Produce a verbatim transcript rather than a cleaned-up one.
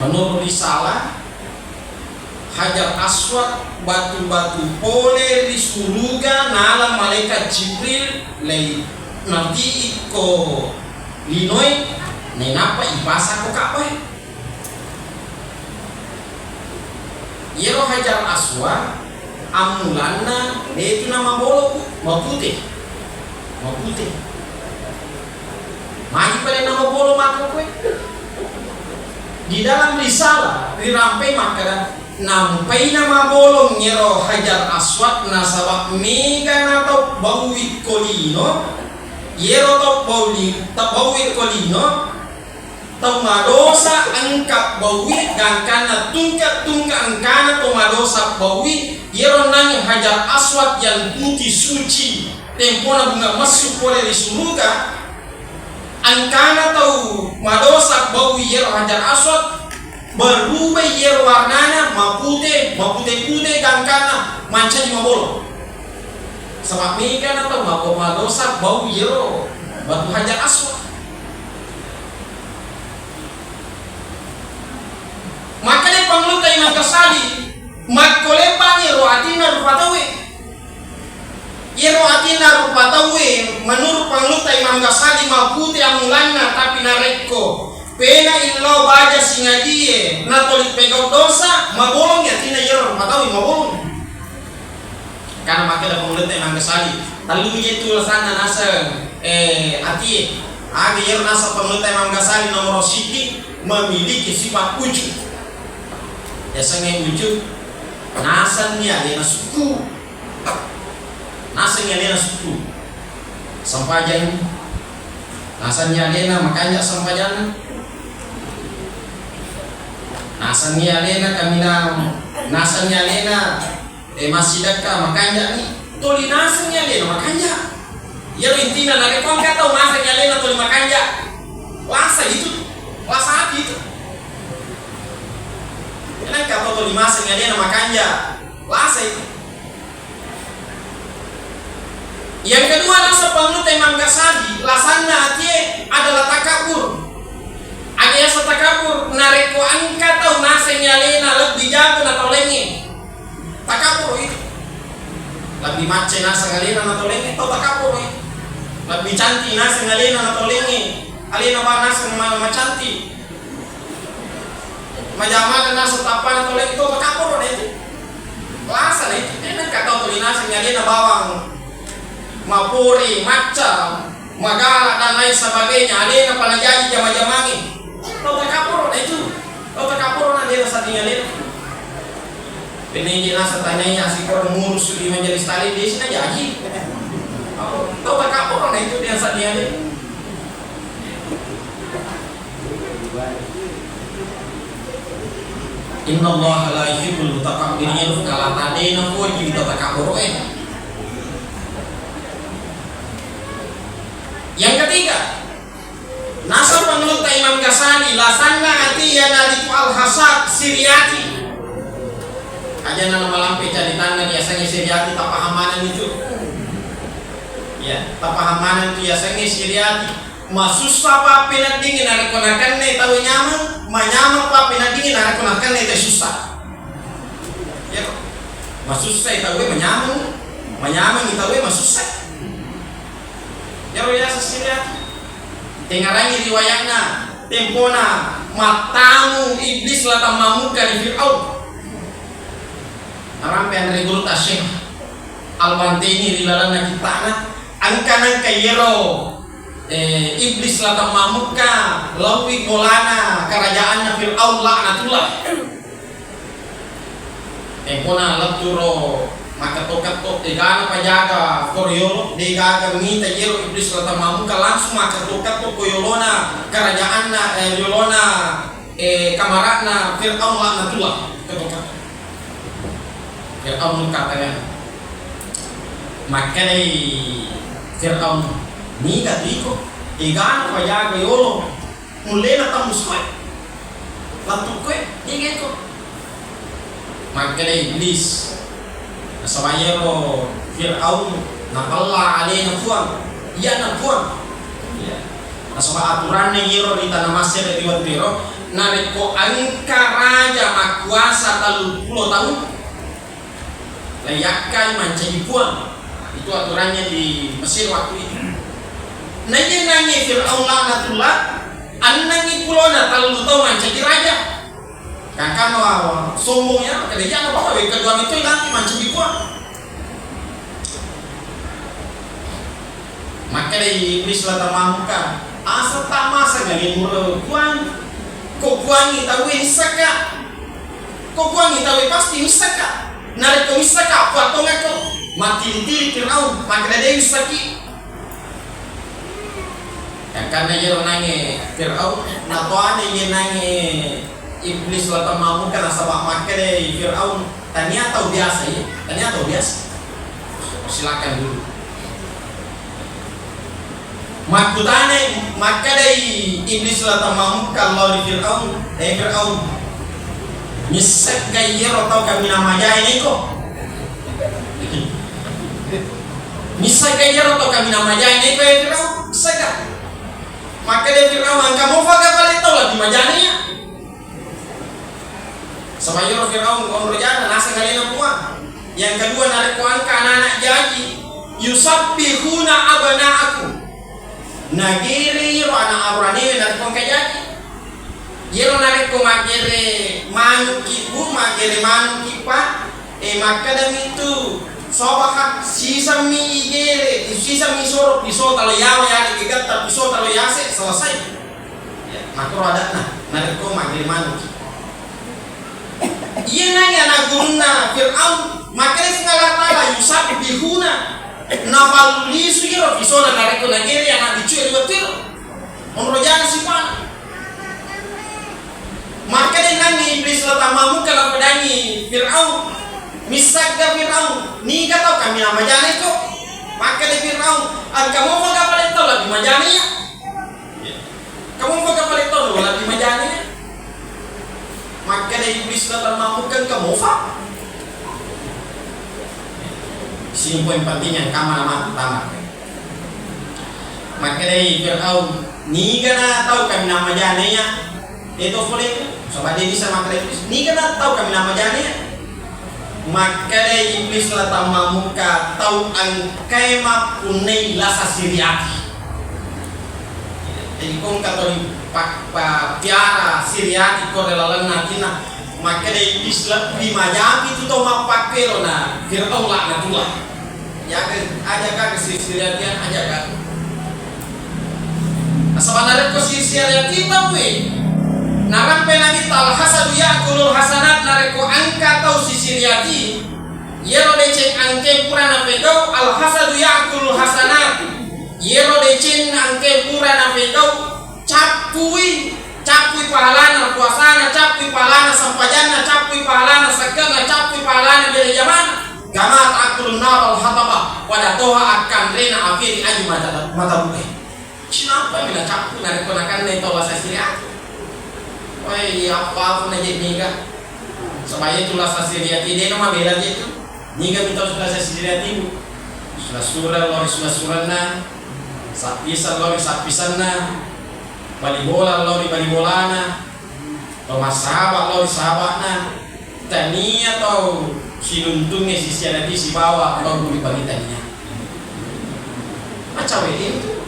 Menurut risalah, Hajar Aswad batu-batu pole ri suruga nala malaikat Jibril lei natii ko linoe, nainappa ipasang ko Ka'bah. Iyaro Hajar Aswad ammulanna detu na mabolo, mapute. Mapute. Magi pada na mabolo makko koe. Di dalam risalah rirampai makkeda, nampai na mabolong iyaro Hajar Aswad nasaba mega na tau baui ko lino, iyaro tau bauli-, tau baui ko lino, tau madosa engka baui, gangkanna tungka-tungka engkana tau madosa baui, iyaro nangi Hajar Aswad yang putih suci, tempona bunga messu pole ri suruga, engkana tau madosa baui iyaro Hajar Aswad, berubah iyaro warnana, mapute, mapute-pute gangkana, mancaji mabolo. Saba mega na tau mabbo madosa bau iyaro batu Hajar Aswad. Makkeda Pangulutta Imam Ghazali, makkolembangi ro atinna rupa tauwe. Iyaro atinna rupa tauwe, menurut Pangulutta Imam Ghazali, mapute ammulanna, tapi narekko pena illau baja singadie natoli pegau dosa, mabolongi atinna iyaro rupa tauwe, mabolongi. Karena makkeda Pangulutta Imam Ghazali, tellumi je tu lasanna naseng, eh, atie. Aga iyaro naseng Pangulutta Imam Ghazali nomor siddi, memiliki sifat ujub. Yasengnge ujub, nasenni alena sukku. Nasenni alena sukku. Sempajang. Nasenni alena makanja sempajanna. Nasenni alena kaminang. Nasenni alena Eh, massidakka makanja'ni, toli nasengngi alena makanja. Iyaro intinna, narekko engka tau masengngi alena toli makanja, lasa itu, lasa ati itu. Engka tau toli masengngi alena makanja, lasa itu. Yang kedua, naseng Pangulutta Imam Ghazali, lasanna atie adalah takabur. Aga yaseng takabur? Narekko engka tau nasengngi alena lebbi jago na tau laingnge. Takabur itu. Lebbi macca naseng alena na tau laingnge, tau takabur itu. Lebbi cantik naseng alena na tau laingnge, alena ba naseng ma-, macantik. Majamana naseng tappana tau laingnge, tau takabur na itu. Lasa na itu. Engka tau tuli naseng alena bawang mapori, macca, magala dan lain sebagainya, alena pa najaji jama-jamangnge. Tau takabur na itu. Tau takabur na, de nasedding alena. Pene je naseng tania asikoro murusu di majelis taklim, de sina jaji. Tau takabur na itu, de nasedding alena. Innallaha la yuhibbul mutakabbirin, kala tadena poji tau takabur e. Yang ketiga, naseng Pangulutta Imam Ghazali, lasanna ati iyanaritu al-hasad, siriati. Aja na malampe caritanna riasengnge siriati, tapaham maneng itu. Ya, tapaham maneng itu yasengnge siriati. Masussa pappeneddingngi narekko nakennai tauwe nyameng, manyameng pappeneddingngi narekko nakennai tauwe sussa. Iya ko? Masussai tauwe manyameng, manyamengngi tauwe masussa. Iyaro yaseng siriati. Tengarangi riwayatna, tempona mattamu Iblis la tammamukka ri Fir'aun. Narampe anre gurutta Syekh Al-Bantaini ri lalenna kitta'na, engka nengka iyaro Eh, Iblis la tammamukka, laowi bolana karajaanna Fir'aun laknatullah. Tempona letturo makketto-ketto, egana pajaga ko riolo, degaga mita iyaro Iblis la tammamukka, langsung makketto-ketto ko yolona karajaanna, eh, yolona, eh, kamara'na Fir'aun laknatullah. Ketto-ketto. Fir'aun engka tangngana. Makkedai Fir'aun, "Niga tu iko? Egana pajaga yolo mullena tammusu e. Lettu koe, niga iko?" Makkedai Iblis, nasaba iyaro Fir'aun napella alena Puang, iyana Puang. Iya. Nasaba aturanna iyaro ri tana Mesir ri wettu ero, Narekko engka raja makkuasa telluppulo taung, layakkai mancaji puang. Itu aturannya di Mesir waktu itu. Naiya nangi Fir'aun laknatullah, ennengngi pulona tellu taung mancaji raja. Kakano sombong ya, kada iya apa, kedua itu nanti mancaji puang. Makkedai Iblis la tamamuka, "Asa tamasa galimuro kuang? Ko kuangi tauwe missaka? Ko kuangi tauwe pasti missaka. Narekko missaka, kuattongakko." Mattiri-tiri Firaun, makkeda, "De missaki." Gangkanna iyaro nange Firaun, natoane iye nange Iblis la tamamuka nasaba makkeda Firaun, "Tania tau biasa, iye, tania tau biasa." Silakan dulu. Makkutana, makkedai Iblis la tamamuka lao ri Firaun, "Eh Firaun, missakka iyaro tau kaminang majae neko? Missakka iyaro tau kaminang majae neko, eh Firaun? Missakka?" Makkeda Firaun, "Engka mofa ga pale tau lebbi majane ya?" Saba iyaro Firaun onro jana naseng alena Puang. Yang kedua, narekko engka anak-anak jaji, "Yusabbihuna abna'akum." Nagere iyaro anak aroanewe narekko engka jaji. Iyaro narekko maggere manukki, Bu, maggere manukki, Pak, eh, makkedami tu, "Sabaha, sisammi igere, sisammi soro pisota lo yawa, yare gegatta pisota lo yase, selesai." Ya, makkoro adatna, narekko maggere manukki. Iye nange anak gurunna Firaun, makkeda Puang Allah Taala, "Yusabbihuna," napallulisui iyaro pisona narekko nagere anak biccu e ri wettuero. Onro jana sipana. Makkeda nange Iblis la tamamuka napedangi Firaun, "Missagga Firaun, niga tau kaminang majane ko?" Makkeda Firaun, "Engka mofa ga pale tau lebbi majane ya? Engka mofa ga pale tau lebbi majane ya?" Makkeda Iblis la tamamuka, "Engka mofa." Simpo yang penting yang kamana mati tamat. Makkedai Fir'aun, "Niga na tau kaminang majane ya?" Eto pole, saba de bisa makkeda Iblis, "Niga na tau kaminang majane ya?" Makkedai Iblis la tamamuka, "Tau engkae mappunnai lasa siri ati." Jadi ko engka tau pa-, pa-, piara siri ati ko ri lalenna atinna, makkeda Iblis, "Lebbi majapi tu tau mappakkero na Fir'aun laknatullah." Yaga, aja gaga sisiriatian, aja gaga. Nasaba narekko sisiriati tauwe, narampe Nabitta, "Al-hasadu ya'kulul hasanat," narekko engka tau sisiriati, iyaro deceng engkae pura napegau, "Al-hasadu ya'kulul hasanat," iyaro deceng engkae pura napegau, cappui, cappui pahalana puasana, cappui pahalana sempajanna, cappui pahalana sekkenna, cappui pahalana bere jamana. Kama ta'kulun narul hatabah, pada toha akkanrena api ri aju mata, mata buke. Cinampa mi nacappu narekko nakannai tau lasa siri ati. Wai, apa-apa na je niga. Sebab itu lasa siri ati de na mabela je tu. Niga mi tau lasa siri ati, Bu. Sura-sura lo ri sura-suranna. Sappisan lao ri sappisanna, bali bola lao ri bali bolana, to massahaba lao ri sahaba'na, tania tau sinuntungnge sisianati sibawa tau guru bali tania. Macawe itu.